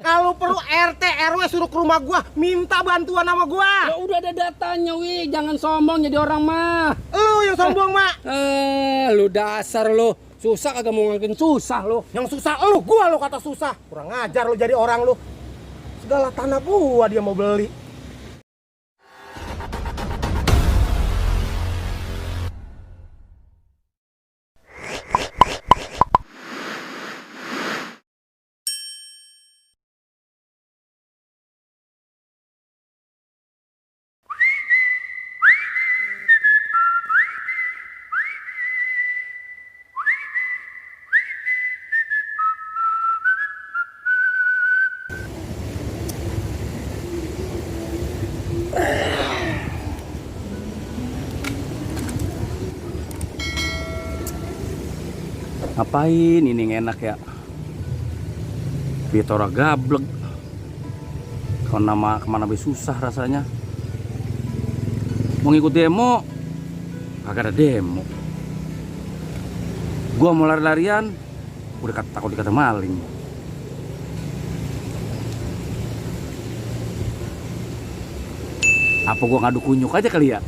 Kalau perlu RT RW suruh ke rumah gua, minta bantuan sama gua. Ya udah ada datanya, Wi. Jangan sombong jadi orang mah. Lu yang sombong, Mak. Lu dasar lu. Susah kagak mau ngelakuin susah lu. Yang susah lu, gua lo kata susah. Kurang ajar lu jadi orang lu. Segala tanah gua dia mau beli. Ngapain ini enak ya? Bitora gablek. Kalau nama kemana be susah rasanya. Mau ngikut demo, kagak ada demo. Gua mau lari-larian, udah takut dikata maling. Apa gua ngadu kunyuk aja kali ya?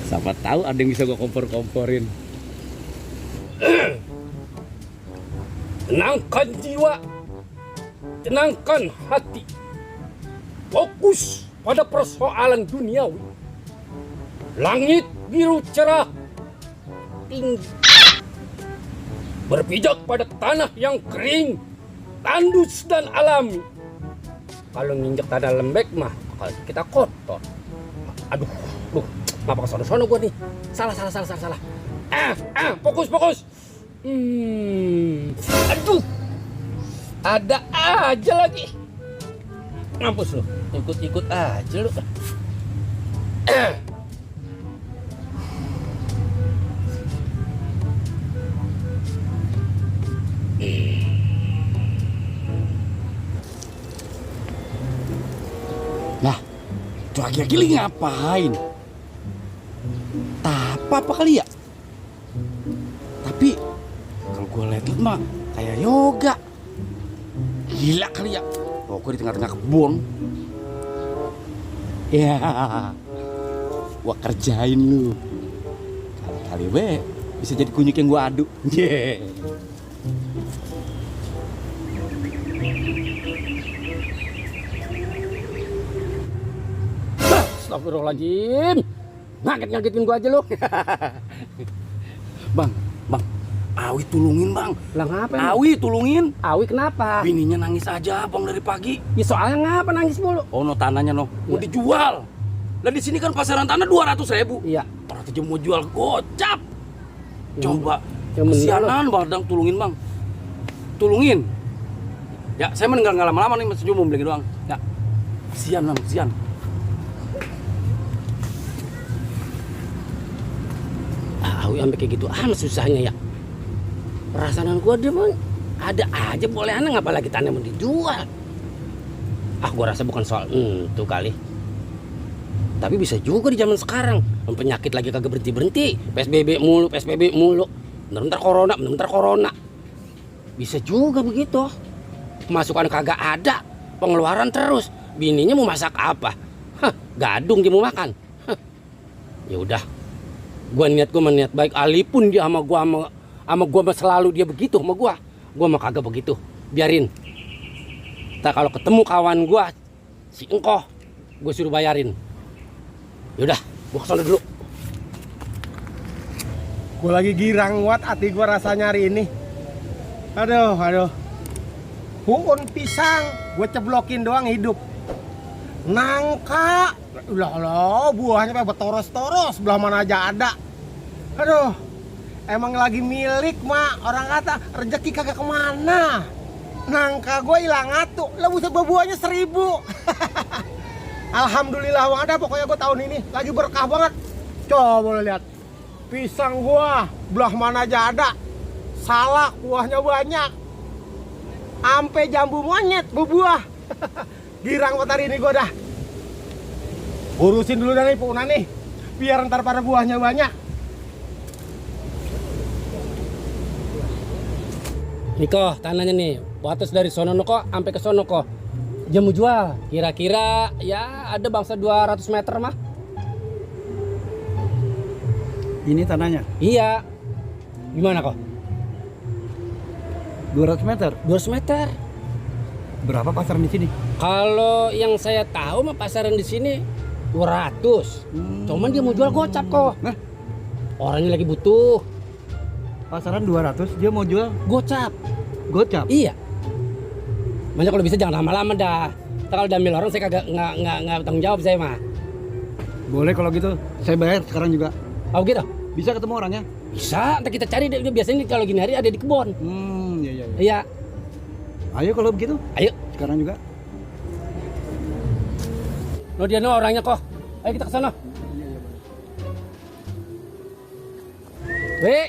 Siapa tahu ada yang bisa gua kompor-komporin. Tenangkan jiwa. Tenangkan hati. Fokus pada persoalan duniawi. Langit biru cerah, tinggi. Berpijak pada tanah yang kering, tandus dan alami. Kalau nginjek tanah lembek mah bakal kita kotor. Aduh. Ngapa ke sono-sono gua nih? Salah. Fokus. Aduh. Ada aja lagi. Ngampus lu. Ikut aja lu. Nah, itu lagi ngapain? Apa kali ya? Tapi kalau gue lihat mah kayak yoga. Gila kali ya. Gue di tengah-tengah kebun. Ya, gua kerjain lu. Kali-kali be bisa jadi kunyuk yang gua adu. Yeah. Astagfirullahaladzim. Ngagetin gua aja lu. Bang, Awi tulungin bang. Lah ngapain? Awi tulungin. Awi kenapa? Bininya nangis aja bang dari pagi. Ya soalnya ngapa nangis mulu? Oh no tanahnya no, mau dijual. Lah di sini kan pasaran tanah 200.000. Iya. Orang aja mau jual gocap. Coba. Yang kesianan bang, tulungin bang. Tulungin. Ya saya meninggal nggak lama-lama nih, masih cuma beli doang. Ya. Kesian bang, kesian. Awi sampai kayak gitu amat susahnya ya. Perasaan gua dia mah ada aja bolehannya, ngapa lagi tanah mau dijual. Gua rasa bukan soal itu kali. Tapi bisa juga di zaman sekarang. Penyakit lagi kagak berhenti-berhenti. PSBB mulu. Bentar corona. Bisa juga begitu. Pemasukan kagak ada, pengeluaran terus. Bininya mau masak apa? Gadung dia mau makan. Ya udah. Gua niat baik, alipun dia sama gua selalu dia begitu sama gua mah kagak begitu, biarin. Tak kalau ketemu kawan gua si Engkoh, gua suruh bayarin. Yaudah, gua kesana dulu. Gua lagi girang buat hati gua rasanya hari ini. Aduh. Pohon pisang gua ceblokin doang hidup. Nangka, lah buahnya kayak betoros-toros, belah mana aja ada. Aduh, emang lagi milik mak, orang kata rezeki kagak kemana. Nangka gue hilang atu, lah buset buahnya 1000. Alhamdulillah bang ada, pokoknya gue tahun ini lagi berkah banget. Coba lihat, pisang gua belah mana aja ada, salak buahnya banyak, ampe jambu monyet berbuah. Girang buat hari ini gue dah. Urusin dulu dah nih punan nih, biar ntar pada buahnya banyak. Niko, tanahnya nih, batas dari sono kok sampai ke sono kok. Dia mau jual, kira-kira ya ada bangsa 200 meter mah. Ini tanahnya Iya. Gimana kok? 200 meter. 200 meter. Berapa pasaran di sini? Kalau yang saya tahu mah pasaran di sini 200. Cuman dia mau jual gocap kok. Nah, Orangnya lagi butuh pasaran 200 dia mau jual gocap. gocap. Iya. Makanya kalau bisa jangan lama-lama dah. Ntar kalau diambil orang saya kagak nggak tanggung jawab saya mah. Boleh kalau gitu, saya bayar sekarang juga. Oh gitu? Bisa ketemu orangnya? Bisa. Ntar kita cari dia biasanya kalau gini hari ada di kebun. Iya, iya, iya. Iya. Ayo kalau begitu, Ayo. sekarang juga. Lo dia no orangnya kok. Ayo kita ke sana. Weh.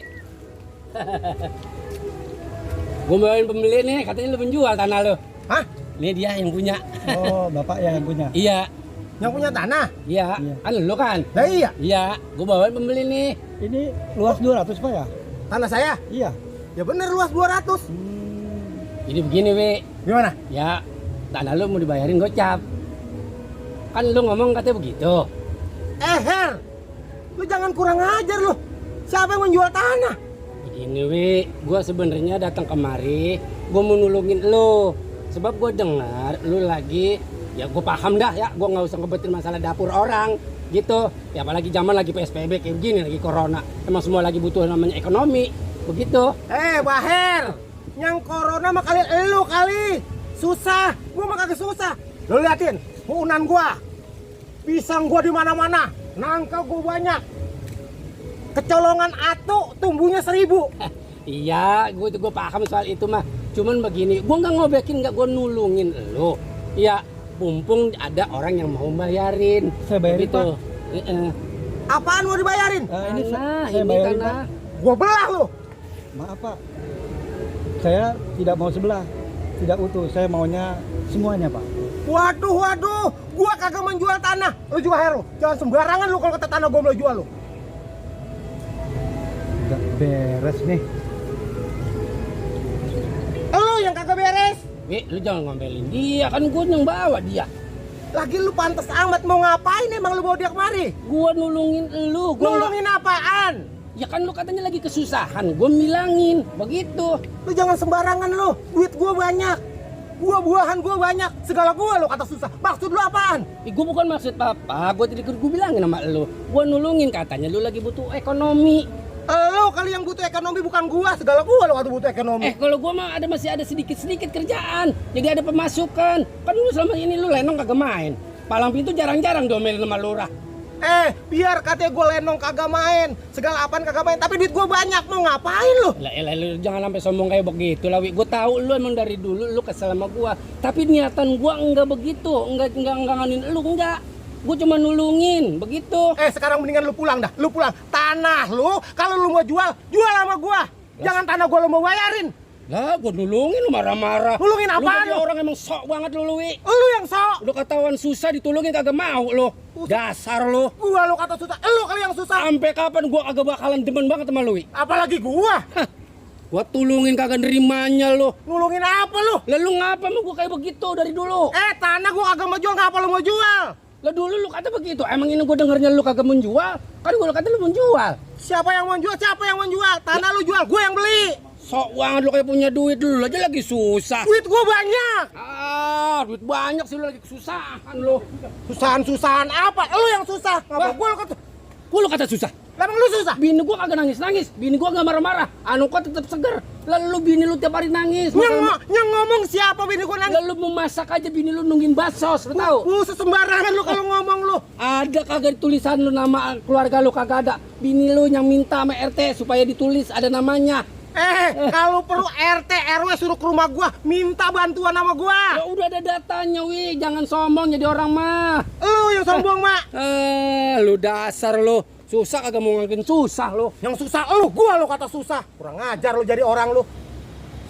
Gue bawain pembeli nih, katanya lu menjual tanah lo. Hah? Ini dia yang punya. Oh, bapak yang punya. Iya, Yang punya tanah? iya. Iya. Kan lo kan? Nah iya, Iya, gue bawain pembeli nih. Ini luas 200 pak ya? tanah saya. Iya. Ya bener luas 200. Jadi begini, Wi. Gimana? Ya, tanah lu mau dibayarin gocap. Kan lu ngomong katanya begitu. Her, lu jangan kurang ajar lu. Siapa yang menjual tanah? Begini, Wi. Gua sebenarnya datang kemari, gua mau nulungin lu. Sebab gua dengar lu lagi, ya gua paham dah ya, gua nggak usah ngebetin masalah dapur orang gitu. Ya apalagi zaman lagi PSBB kayak begini, lagi corona. Emang semua lagi butuh namanya ekonomi. Begitu. Pak Her, yang corona mah kali elu kali. Susah, gua mah kagak susah. Lu liatin, punan gua. Pisang gua di mana-mana, nangka gua banyak. Kecolongan atu tumbuhnya 1000. Iya, gue paham soal itu mah. Cuman begini, gue nggak ngobekin, nggak gue nulungin lo. Iya, mumpung ada orang yang mau bayarin. Saya bayarin, Begitu. Apaan mau dibayarin? Ini Tanah, saya ini bayarin, tanah. Gua belah lu. Maaf pak, saya tidak mau sebelah, tidak utuh. Saya maunya semuanya pak. Waduh, gua kagak menjual tanah. Lu juga Her, lu. Jangan sembarangan lu kalau kata tanah gua mau jual lu. Udah beres nih. Lu yang kagak beres. Wi, lu jangan ngomelin dia, kan gue yang bawa dia. Lagi lu pantas amat mau ngapain emang lu bawa dia kemari? Gue nulungin lu. Nolongin apaan? Ya kan lu katanya lagi kesusahan, gue bilangin begitu. Lu jangan sembarangan lu. Duit gua banyak. Buah-buahan gua banyak. Segala gua lu kata susah. Maksud lu apaan? Gue bukan maksud apa, gue tadi gue bilangin sama lu. Gue nulungin, katanya lu lagi butuh ekonomi. Lu kali yang butuh ekonomi bukan gua. Segala gua lu kata butuh ekonomi. Kalau gua mah masih ada sedikit-sedikit kerjaan. Jadi ada pemasukan. Kan lu selama ini lu lenong kagak main. Palang pintu jarang-jarang diomelin sama lurah. Biar katanya gua lenong kagak main. Segala apaan kagak main. Tapi duit gua banyak. Mau ngapain lu? Lah, lu jangan sampai sombong kayak begitu lah, Wi. Gua tahu lu emang dari dulu lu kesel sama gua. Tapi niatan gua enggak begitu. Enggak nganin lu, enggak. Gua cuma nulungin, begitu. Sekarang mendingan lu pulang dah. Lu pulang. Tanah lu kalau lu mau jual, jual sama gua. Jangan tanah gua lu mau bayarin. Lah, gua nulungin lu marah-marah. Nulungin apaan Lu? lu? Orang emang sok banget lu, Wi. Lu yang sok. Lu ketahuan susah ditulungin kagak mau lu. Dasar lu. Gua lu kata susah. Lu kali yang susah. Sampai kapan gua kagak bakalan demen banget sama lu, Wi? Apalagi gua. Gua tulungin kagak nerimanya lu. Nulungin apa lu? Lah lu ngapa mau gua kayak begitu dari dulu? Tanah gua kagak mau jual. Ngapa lu mau jual? Lah dulu lu kata begitu. Emang ini gua dengernya lu kagak menjual. Kan gua kata lu menjual. Siapa yang mau jual? Siapa yang mau jual? Tanah lu jual, gua yang beli. Sok banget lu kayak punya duit, lu aja lagi susah. Duit gua banyak. Duit banyak sih lu lagi kesusahan lu. Susahan apa? Lu yang susah. Ngapa gua lu kata? Gua lu kata susah. Lah emang lu susah? Bini gua kagak nangis-nangis. Bini gua gak marah-marah. Anu kok tetap seger. Lalu bini lu tiap hari nangis. Yang ngomong siapa bini gua nangis? Lalu mau masak aja bini lu nunggin basos, lu tahu? Sembarangan lu kalau ngomong lu. Ada kagak tulisan lu nama keluarga lu kagak ada. Bini lu yang minta sama RT supaya ditulis ada namanya. Kalau perlu RT RW suruh ke rumah gua, minta bantuan sama gua. Ya udah ada datanya, Wi. Jangan sombong jadi orang mah. Lu yang sombong, Mak. Lu dasar lu. Susah kagak mau ngelakuin susah lu. Yang susah gua lu kata susah. Kurang ajar lu jadi orang lu.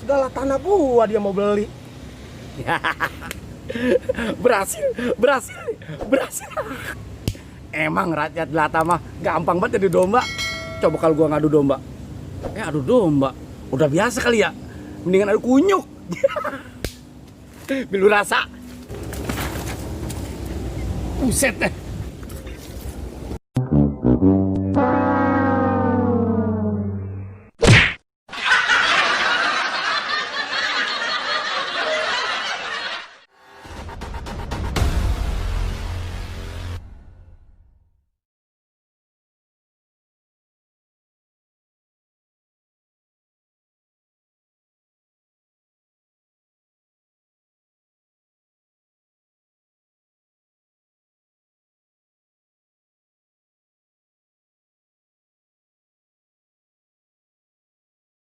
Segala tanah gua dia mau beli. Berhasil. Emang rakyat jelata mah gampang banget jadi domba. Coba kalau gua ngadu domba. Adu domba. Udah biasa kali ya. Mendingan adu kunyuk. Bilu rasa. Buset deh.